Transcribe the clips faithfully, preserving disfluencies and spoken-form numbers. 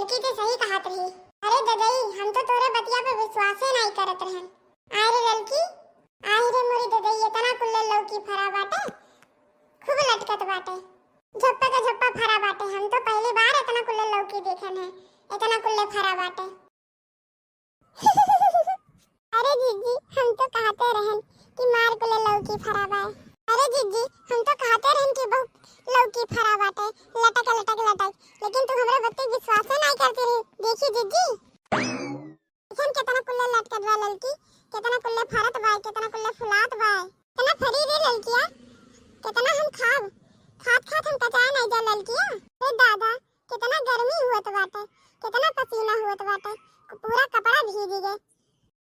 की ते सही कहत रही। अरे ददई, हम तो तोरे बतिया पे विश्वासे नाई करत रहन। आय रे ललकी, आय रे मोरी ददई, इतना कुल्ले लौकी फरा बाटे, खूब लटकत बाटे, झप्पा के झप्पा फरा बाटे। हम तो पहली बार इतना कुल्ले लौकी देखन है, इतना कुल्ले फरा बाटे। अरे जीजी, हम तो कहते रहन कि मार कुल्ले लौकी फरा बाय। अरे जीजी, हम तो कहते रहन कि बहुत लौकी फरा बाटे, लटक लटक लटक, लेकिन तू हमरे बत्ती विश्वासे नाई करती रही। देखी जीजी, देखन कितना कुल्ले लटकत बा ललकी, कितना कुल्ले फरत बा, कितना कुल्ले फुलात बा, कितना फरी रे ललकिया, कितना हम खाब, खात खात हम कचाए नाई जा ललकिया। ए दादा, कितना गर्मी हुअत बाटे, कितना पसीना हुअत बाटे, पूरा कपड़ा भीज गए।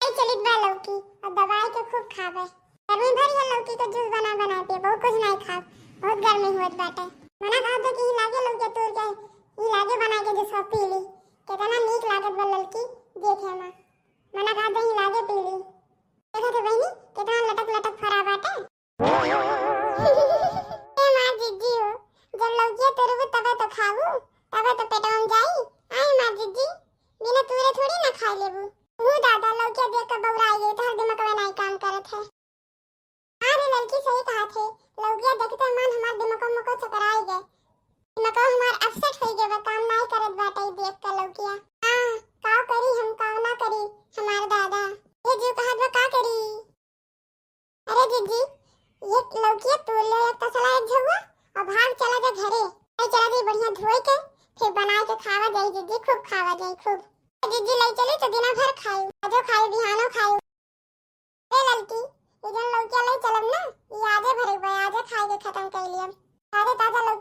आई चलित बा लौकी, और दबाई के खूब खाबे। गर्मी भर ये लौकी के जूस बना बना पिए, बहुत कुछ नाई खाब, बहुत गर्मी हुअत बाटे। मना कहा था कि ई लागे लौकी तोड़ के, ई लागे बना के जूस पी ली। कितना नीक लागत बा ललकी, देखे मा। मना कहा था ई लागे पी ली। देखत है बहनी, कितना लटक लटक फरा बाटे। ए मार जिज्जी हो, जब लौकिया तोड़बू तबे तो खाबू, तबे तो पेटवा में जाई। आई मार जिज्जी, बिना तूरे थोड़ी ना खाई लेबू। हूँ दादा, लौकिया देख के बौराई गई, तोहर दिमागवा नाई काम करत है। हाँ रे ललकी, सही कहत है, लौकिया देखते मन हमार दिमागवा मुको चकराई गए, दिमागवा हमार अपसेट होई गए बा, काम नाई करत बाटे ई देख के लौकिया। हाँ, का करी हम, का ना करी हमार दादा, ये जीव कहत बा का करी। अरे जिज्जी, ये लौकिया तूर ले एक तसला एक झउआ और भाग चला जा घरे। ले चला जाई बढ़िया धोई के, फिर बनाए के खावा जाई जिज्जी, खूब खावा जाई खूब। ए जिज्जी ले चली तो दिना भर खाई, आजो खाई, बिहानो खाई। ए ललकी, ये जन लौकिया ले चलब ना, ये आजे भरे हुए, आजे खाए के खत्म कर लियब। ताजे ताजा लौकिया